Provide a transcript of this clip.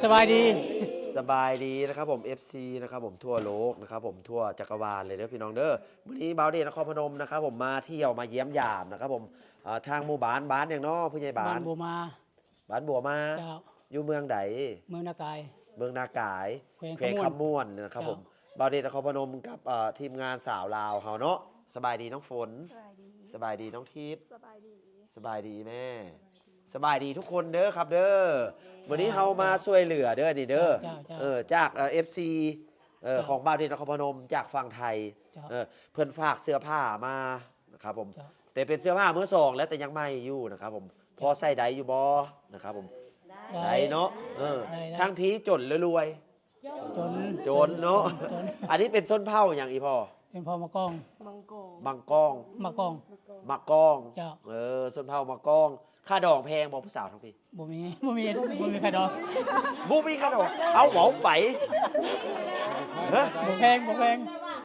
ສະບາຍດີ ສະບາຍດີນະຄັບຜົມ ເອັຟຊີ ນະຄັບຜົມ ທົ່ວໂລກນະຄັບຜົມ ທົ່ວຈັກກະວານເລີຍເດີພີ່ນ້ອງເດີ. ມື້ນີ້ບ່າວເດດນະຄອນພະນົມນະຄັບຜົມ ມາທ່ຽວມາຢ້ຽມຢາມນະຄັບຜົມ ເອີ ທາງໝູ່ບ້ານ ບ້ານຫຍັງເນາະ ຜູ້ໃຫຍ່ບ້ານ? ບ້ານບົວມາ ບ້ານບົວມາ ເຈົ້າ ຢູ່ເມືອງໃດ? ເມືອງນາກາຍ ເມືອງນາກາຍ ແຂວງ ແຂວງຄຳມ່ວນ ຄຳມ່ວນນະຄັບຜົມ. ເຈົ້າ ບ່າວເດດນະຄອນພະນົມກັບ ເອີ ທີມງານສາວລາວເຮົາເນາະ. ສະບາຍດີນ້ອງຝົນ ສະບາຍດີ ສະບາຍດີນ້ອງທິບ ສະບາຍດີ ສະບາຍດີແມ່ ສະບາຍດີ ສະບາຍດີທຸກຄົນເດີຄັບເດີ. ມື້ນີ້ເຮົາມາຊ່ວຍເຫຼືອເດີນີ້ເດີ ເຈົ້າ ເຈົ້າ ເອີ ຈາກ ເອີ ເອັຟຊີ ເອີ ເຈົ້າ ຂອງບ່າວເດດນະຄອນພະນົມ ຈາກຝັ່ງໄທ ເຈົ້າ ເອີ ເພິ່ນຝາກເສື້ອຜ້າມານະຄັບຜົມ ເຈົ້າ ແຕ່ເປັນເສື້ອຜ້າມືສອງແລ້ວ ແຕ່ຍັງໃໝ່ຢູ່ນະຄັບຜົມ. ພໍໃສ່ໄດ້ຢູ່ບໍ່ນະຄັບຜົມ? ໄດ້ ໄດ້ເນາະ ເອີ ໄດ້ ໄດ້ ທາງພີ້ຈົນຫຼືລວຍ? ຈົນ ຈົນເນາະ ຈົນ ອັນນີ້ເປັນຊົນເຜົ່າຫຍັງອີ່ພໍ່? ຊົນເຜົ່າມະກອງ ມັງກອງ ມັງກອງ ມະກອງ ມະກອງ ເຈົ້າ ເອີ ຊົນເຜົ່າມະກອງ. ຄ່າດອງແພງບໍ່ຜູ້ສາວທາງພີ້? ບໍ່ມີ ບໍ່ມີ ບໍ່ມີຄ່າດອງ ບໍ່ມີຄ່າດອງ ເອົາເວົ້າໄປ ຮະ ບໍ່ແພງ ບໍ່ແພງ